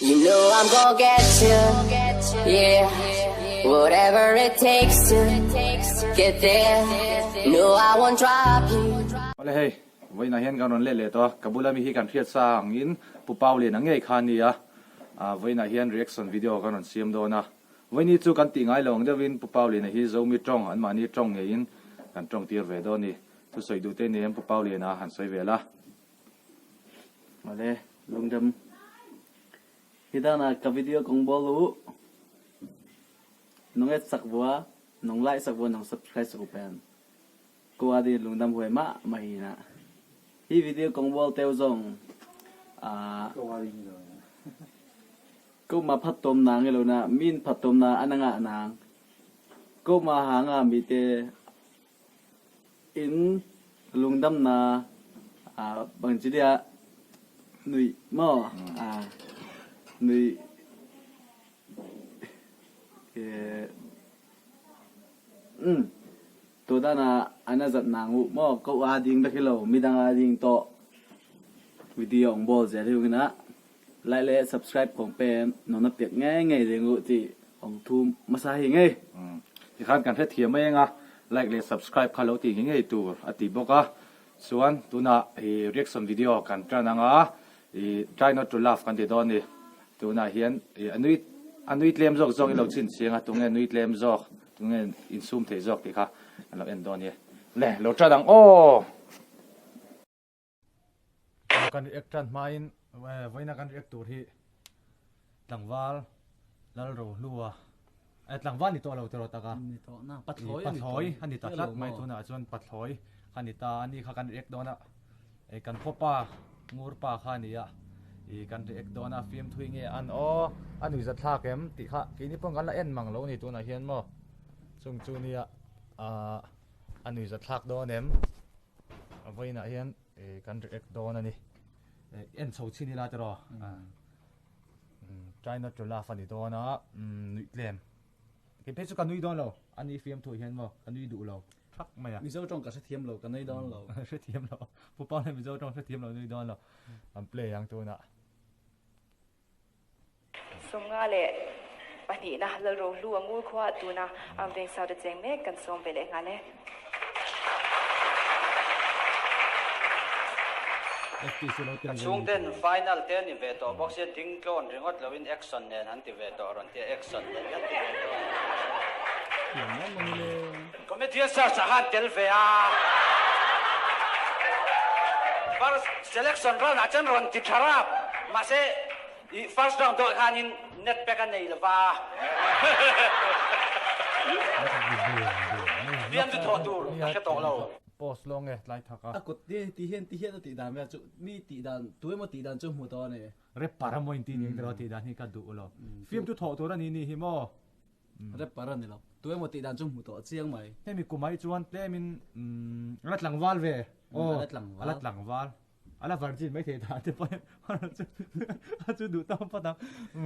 You know I'm gonna get you, yeah. Whatever it takes to get there. No, I won't drop you. Awle hei, vawiinah hian kan rawn let leh tawh a, ka bula mi hi kan hriat sa angin Pu Paulian a ngei kha a ni a, vawiinah hian reaction video kan rawn siam dawn a, vawiini chu kan tih ngai lo ang deuhin Pu Pauliana hi Zomi tawng, anmahni tawng ngeiin kan tawng tir ve dawn a ni. Thusawi duh te nen Pu Pauliana han sawi ve la. Awle, lungdam. Hidana ka video kong bol u. Nong et sak bua, nong like sak bua, nong subscribe sak u pen. Ko adi lungdam huai ma ma hi na. Hi video kong bol teu zong a ko ma phat tom na nge lo na min phat tom na ananga nang. Ko ma ha nga mi te In lungdamnak bang ci dih ah nuih maw nuih tutan ah an a zat nang uh maw ka ua ding bak hi lo midang ah ding tawh video ong bawl zel hi ungin ah like le subscribe kong pen non na piak ngei ngei ding uh ti ong thu hmasa hi ngei. Tikhan kan hrethiam mai eng a, like leh subscribe kha lo tih ngei ngei tur a ti bawk a. Chuan tunah i reaction video kan tan ang a, i try not to laugh kan ti dawn a ni. Tunah hian i a nui a nui tlem zawk zawk i lo chhin chiang a, tunge nui tlem zawk, tunge insum thei zawk tih kha kan lo en dawn a ni. Le lo tan ang aw! Kan react tan hmain vawiina kan react tur hi tlangval Lalrohlua eh tlangval ni tawh lo tiraw taka ni tawh na pathlawi ani pathlawi ani ta tlat mai tunah chuan pathlawi kha ni ta ani kha kan react dawn a eh kan khawpa ngurpa kha ani a ih kan react dawn a fimthui nge an aw a nuihzat thlak em tih kha keini pawh kan la en mang lo a ni tunah hian maw chung chu nia ah a nuihzat thlak dawn em. A vawiinah hian kan react dawn a ni. En chho chhin ila tiraw. Try not to laugh a ni dawn a, nuih tlem. Kei phei chu ka nui dawn lo, a ni fiam thu hian maw ka nui duh lo thak mai a. Mizo tawng ka hrethiam lo, ka nui dawn lo. Hrethiam lo, Pu Pau hian Mizo tawng hrethiam lo nui dawn lo. An play ang tunah. 52 na Lalrohlu a ngur khua tuna an veng sau te cheng mek kan sawm ve leh nghal e. Ka chhungten final te ni ve tawh bawk sia ding tlawn ringawt loin action nen han ti ve tawh rawn tia action nen kan ti ve tawh. Comedian search ah khan tel ve a first selection round ah chuan rawn ti tha rap mahse Ih first round dawh khanin net pack a nei lova. Fiam chu thawh tur a hre tawh lo. Post lawng e tlai thak a. A kut ti ti hian ti hian a tih dan vel chu mi tih dan tu emaw tih dan chu hmu tawh a ni. Rapper a maw in tih ning tiraw tih dan hi ka duh lo. Fiam chu thawh tur a ni ni hi maw. Rapper a ni lo. Tu emaw tih dan chu hmu tawh chiang mai. Hemi kum ah hi chuan tlemin a la tlangval ve. Aw a la tlangval. A la tlangval. A la virgin mai thei ta te pawh chu a chu duh tawp phawt ang.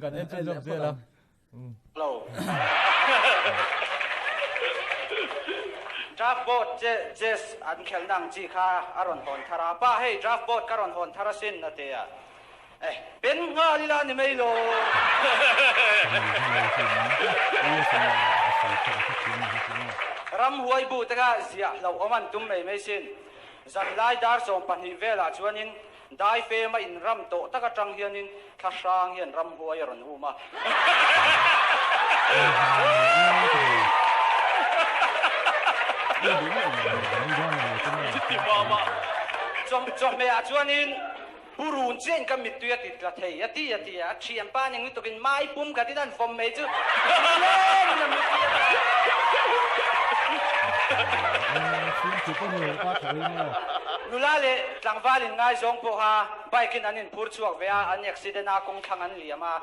Kan en chhun zawk zel a. Lo. Draft board che chess an khelhna ang chi kha a rawn hawn thar a, Pa hei draft board ka rawn hawn thar asin a ti a. Eh, pen nghal ila ni mai lo. Ramhuai bu te kha ziah hlauhawm an tum mai mai sin. Zanlai dar 12 velah chuanin dai fema inram tawh tak atang hianin thla hrang hian ramhuai a rawn um a. Chawhmehah chuanin purun chiahin ka mittui a ti tla thei a ti a ti a, a thianpa ning lutukin mai pum khatin an vawm mai chu lengin a mittui a tla. Nula leh tlangval in ngaizawng pawha bike in an inphur chhuak ve a, an accident a, kawng thlang an liam a,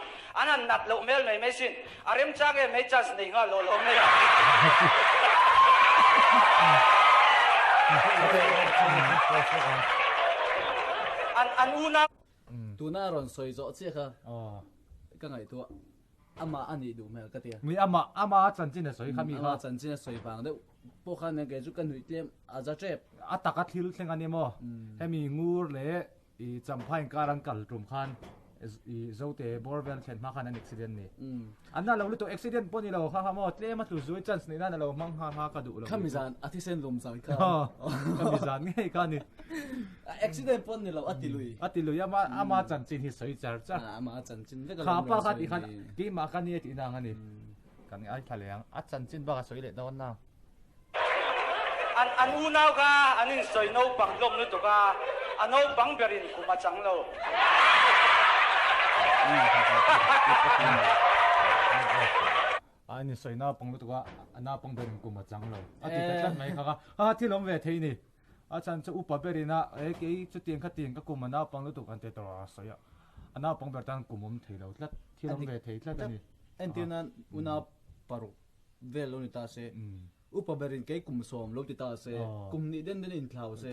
an han nat loh hmel mai mai sin. A remchang em hei chance nei nghal lo lo mai a. An an unau. Tuna a rawn sawi zawh chiah kha ka ngaihtuah amah a nih duh hmel ka tia. Mi amah amah a chanchin a sawi kha mi kha. Amah chanchin a sawi vang deuh pawh khan kei chu ka nuih tlem a za tep. A taka thil thleng a ni maw? Hemi ngur leh i champhai inkar an kal tum khan. I Zote bawr vel thlen hma khan an accident ni. An na lo lutuk accident pawh ni lo kha kha maw tlem a tlu zui chance neih nan a lo hmang nghal kha ka duh lo. Khami zan a thisen lawm zan kha. Khami zan ngei kha ni. Accident pawh ni lo a ti lui. A ti lui ama ama chanchin hi sawi char char. Ama chanchin vek a lo. Kha pa kha ti khan keimah ka ni a tih nang a ni. Kan ngai thla leh ang. A chanchin bak a sawi leh dawn nang. An an unau kha an insawi naupang hlawm lutuk a, a naupang berin kum a chang lo. An insawi naupang lutuk a, a naupang berin kum a chang lo. A ti ta tlat mai kha kha. Ha thil awm ve thei ni. A chhan chu upa berin a, e kei chutiang khatiang ka kum a naupang lutuk an ti tawh a sawi a. A naupang ber tan kum awm thei lo tlat, thil awm ve thei tlat a ni. Entir nan unau paruk vel lo ni ta se, upa berin kei kum sawm lo ti ta se, kum hnih den den inthlau se,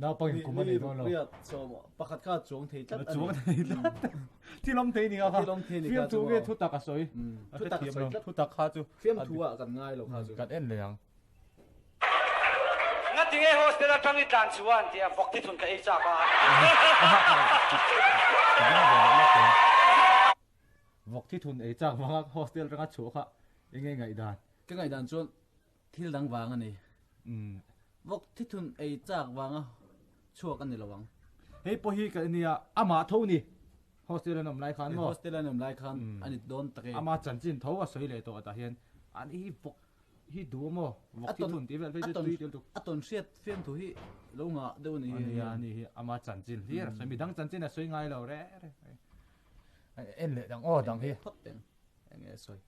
Naupangin kum a nei dawn lo. Riat sawm pakhat kha chuang thei tlat a ni. Chuang thei tlat. Thil awm thei ni kha kha. Thil awm thei ni kha Fiamthu nge thutak a sawi. Thutak a sawi tlat. Thutak kha chu. Fiamthu ah kan ngai lo kha chu. Kan en leh ang. Ngati nge hostel atang i tlan chuan tia vawk thi thun ka ei chak a. Vawk thi thun ei chak vanga hostel atanga chhuah kha enge ngaihdan? Ka ngaihdan chuan thil dang vang a ni. Vawk thi thun ei chak vanga chhuak a ni lo ang. Hei pawh hi ka nia amah tho ni hostel an awm lai khan maw? Hostel an awm lai khan a ni dawn tak e. Ama chanchin tho a sawi leh tawh tah hian an hi vawk hi duh a maw? Vawk thi thun tih vel phei chu tui tel tuk. A tawn hriat fiamthu hi lo ngah deuh a ni hi. Nia ani hi ama chanchin hlir a sawi midang chanchin a sawi ngai lo reng reng. En leh dang aw dang hi. Phawt teng eng nge sawi.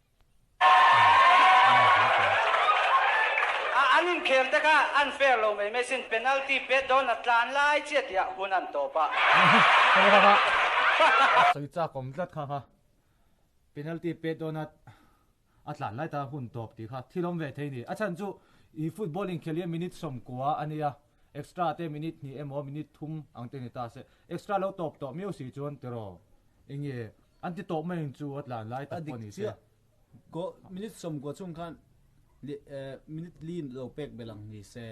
An inkhel te kha an fair lo mai mai sin penalty pet dawn a tlan lai chiah tih ah hun an tawp a. Sawi chak awm tlat kha kha penalty pet dawn a a tlan lai ta hun tawp tih kha thil awm ve thei ni. A chhan chu i football inkhel hi minute 90 a nia, extra te minute hnih emaw minute thum ang te ni ta se. Extra lo tawp tawh miau si chuan tiraw enge an ti tawp mai ang chu a tlan lai tak pawh ni se. A dik chiah. Ko minute 90 chhung khan minute li lo pek belh ang ni se.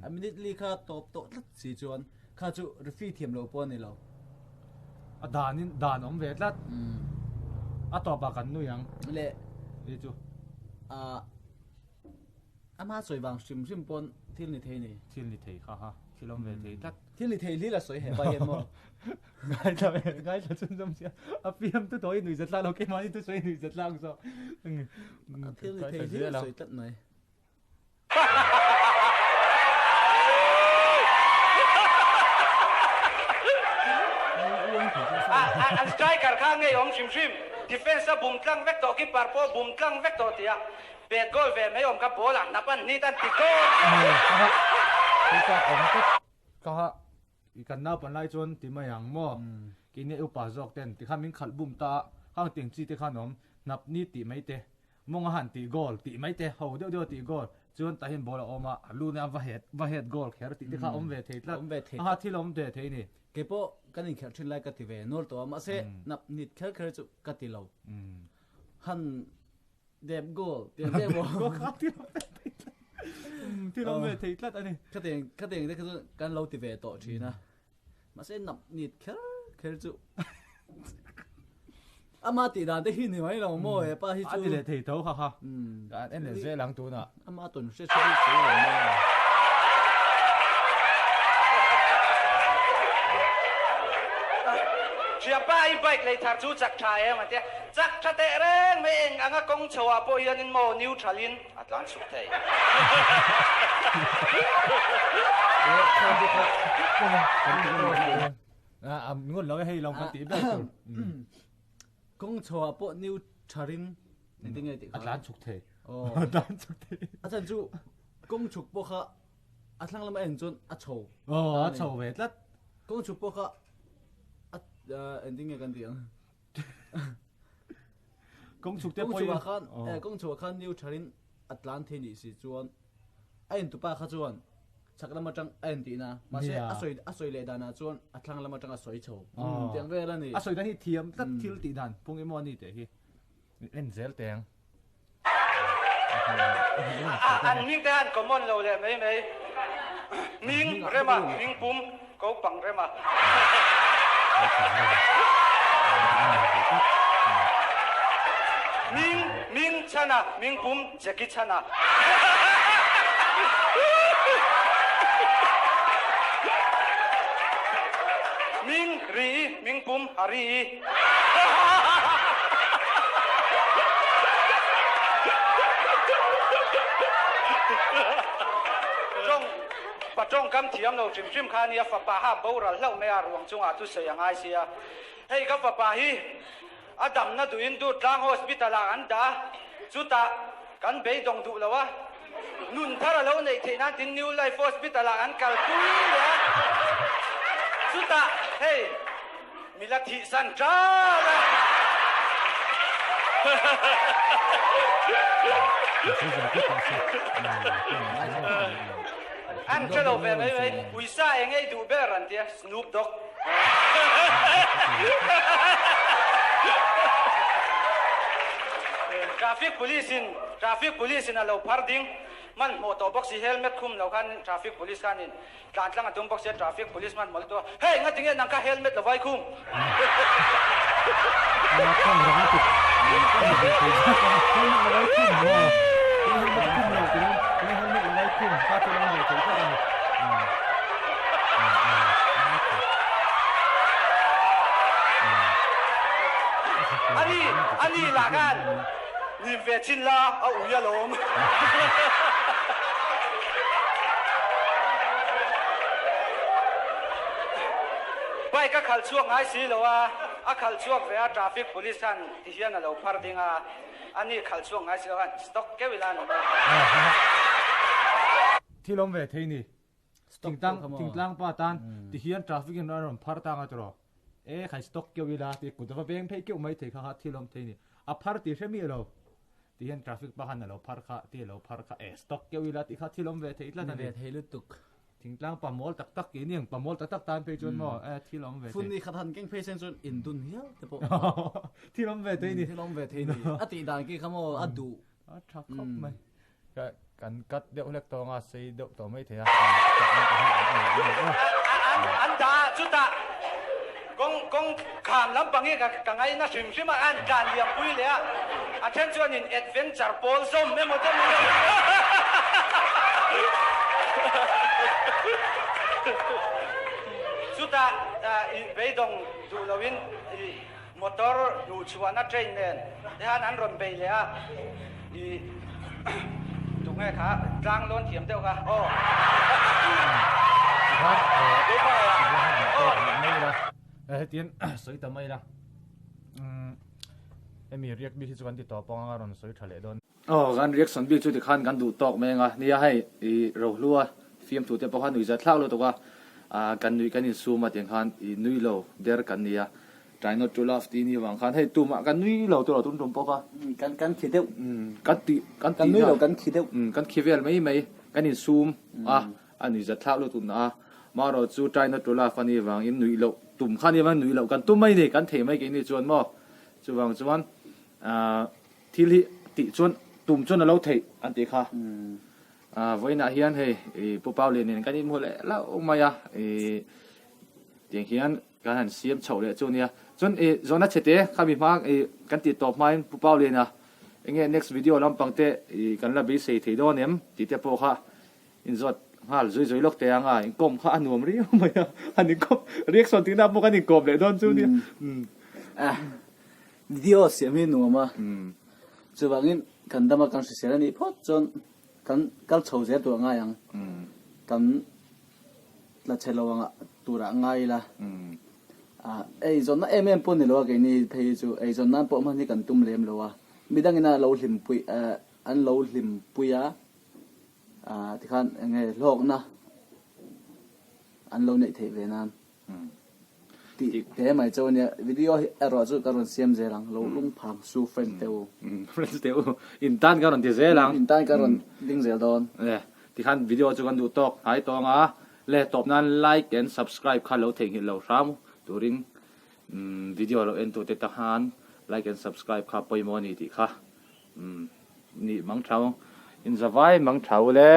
A minute li kha tawp tawh tlat si chuan Kha chu referee thiam lo pawh a ni lo. A dan in dan awm ve tlat. A tawp ah kan nui ang. Le. Ni chu. A ama sawi vang hrim hrim pawn thil ni thei ni. Thil ni thei kha ha. Thil awm ve thei tlat. Thil ni thei hlir a sawi he pa hian maw. Ngaithla ve ngaithla chhun zawm sia. A fiam tu tawh i nui zatla lo keimahni tu sawi nui zatla ang zawk. Thil ni thei hlir a sawi tlat mai. An striker kha ngei awm hrim hrim, defence a bum tlang vek tawh, keeper pawh bum tlang vek tawh tia pet goal ve mai awm kha ball ah hnap an hnit an ti goal Kha kan naupan lai chuan ti mai ang maw? Keini upa zawk ten tikhan min khalh bum ta a, khang tiang chi te khan awm hnap ni tih mai te Mawng a han tih goal tih mai te, ho deuh deuh a tih goal, chuan tah hian ball a awm a, a lu nen a va head va head goal kher tih te kha awm ve thei tlat, Awm ve thei a ha thil awm ve thei ni. Kei pawh kan inkherh thin lai ka ti ve nual tawh a, mahse nap nit kher kher chu ka ti lo. Han dep goal tiang deuh maw? Goal kha thil awm ve thei tlat, thil awm ve thei tlat a ni. Khatiang khatiang te kha chu kan lo ti ve tawh thin a. Mahse nap nit kher kher chu ama tih dan te hi ni mai lo maw he pa hi chu. A ti leh thei tho kha kha. An en leh zel ang tunah. Ama tawn hre hre hi sawi lo maw. Thianpa i bike lei thar chu chak tha em a tia. Chak tha teh reng mai eng anga kawng chho ah pawh hianin maw neutral in A tlan chhuk thei. Ngun lo e hei lo kan tih ber tur. Kawng chho ah pawh new tharin engtin nge tih kha. A tlan chhuk thei. A tlan chhuk thei. A chan chu kawng chhuk pawh kha a thlang lama en chuan a chho. Aw a chho ve tlat. Kawng chhuk pawh kha a engtin nge kan tih ang. Kawng chhuk te pawhin Kawng chhukah khan eh kawng chhukah khan new tharin a tlan thei nih si chuan a intupa kha chuan chhak lam atang a intihna mahse a sawi a sawi leh danah chuan a thlang lam atang a sawi chho tiang vel a ni. A sawi dan hi thiam tlat thil tih dan phung emaw a ni teh hi en zel teh ang. An hming te han common lo leh mai mai. Hming rema, hming pum, ko pang rema. Ming Ming Chana Ming Pum Jackie Chana. Ming Ri Ming Pum Hari. Tawng pa tawngkam thiam lo hrim hrim kha a nia, fapa ha boral hlauh mai a, ruang chungah chu sawi a ngai sia. Hei ka fapa hi a damna duhin Durtlang Hospital ah an dah a, chutah kan beidawng duh lo a, nun thar a lo neih theih nan tin New Life Hospital ah an kalpui leh a, chutah hei Mi la thihsan ṭal a. An hre lo ve mai mai. Uisa eng ei duh ber an tia Snoop Dogg. Traffic police in traffic police in a lo phar ding hmanhmawh tawh bawk si helmet khum lo khan traffic police khanin Tlan tlang a tum bawk sia traffic police hman mawlh tu a, Hey nga tinge nang kha helmet lo vai khum? Ani ani lah khan nim ve chin la a ui alawm. Bike a khalh chhuak ngai si lo a, a khalh chhuak ve a, traffic police khan ti hian a lo phar ding a, ani khalh chhuak ngai si lo khan stock keuh ila a ni mai. Thil awm ve thei ni. Thingtlang thingtlang pa tan ti hian traffic in a rawn phar tang a tiraw. E khai stock keuh ila ti kut a va veng phei keuh mai thei kha kha thil awm thei ni. A phar tih hre miah lo. Ti hian traffic pa khan a lo phar kha ti a lo phar kha e stock keuh ila tih kha thil awm ve thei tlat a ni. Ni ve thei lutuk. Thingtlang pa mawl tak tak tih aniang pa mawl tak tak tan phei chuan maw e thil awm ve thei. Phun ni khat han keng phei sen chuan in dun hial te pawh. Thil awm ve thei ni. Thil awm ve thei ni. A tih dan khi kha maw a duh. A tha khawp mai. Kan cut deuh hlek tawng a sei deuh tawh mai thei a. An dah a chutah kawng kawng kham lampang hi ka ngaina hrim hrim a an tlan liam pui leh a a then chuanin adventure pawl zawm emaw te mai chutah beidawng duh loin Motor hnuhchhuahna train nen te khan an rawn bei leh a, i tunge kha tlang lawn thiam deuh kha aw. Hetian sawi ta mai la, hemi riak bik hi chu kan ti tawp ang a rawn sawi tha leh dawn. Aw kan reaction bik chu tikhan kan duh tawk mai anga nia hei i rohlua fiamthu te pawh kha nuihzat thlak lutuk a ah kan nuih kan insum a tiang khan i nui lo der kan ni a try not to laugh tih ni vang khan hei tumah kan nui lo tur lo tum tum pawh kha kan kan khi deuh kan tih kan kan nui lo kan khi deuh kan khi vel mai mai kan insum a a nuihzat thlak lutuk na a marawh chu try not to laugh a ni vang in nuih loh tum kha ni vang nuih loh kan tum mai ni kan thei mai keini chuan maw chuvang chuan ah Thil hi tih chuan tum chuan a lo theih an tih kha. Vawiinah hian hei i Pu Paulian nen kan inhmu leh hlauh mai a, i tiang hian kan han siam chhoh leh chu a nia. Chuan i zawhna chhete khami hma i kan tih tawp hmain Pu Pauliana enge next video lampang te i kan la beisei thei dawn em tih te pawh kha inzawt nghal zui zui lawk teh ang a, inkawm kha a nuam riau mai a, an inkawm reaction tihna pawh kan inkawm leh dawn chu a nia. Video siam hi nuam a, chuvangin kan dama kan hrisel a nih phawt chuan kan kal chho zel tur a ngai ang, kan tla chhe lo anga turah a ngai ila, eizawnna em em pawh ni lo a keini phei hi chu eizawn nan pawh hman hi kan tum lem lo a, midangin a lo hlimpui an lo hlimpui a tikhan enge hlawkna an lo neih theih ve nan. Tih te mai chu ania video hi erawh chu ka rawn siam zel ang lo lung phang su friend te u. Friends te u in tan ka rawn ti zel ang. In tan ka rawn ding zel dawn. Le tikhan video chu kan duh tawk hnai tawng a le tawp nan like and subscribe kha lo theihnghilh lo hram turin video lo en tute ta khan like and subscribe kha pawimawh a ni tih kha nih mang thau in zavai mang thau le.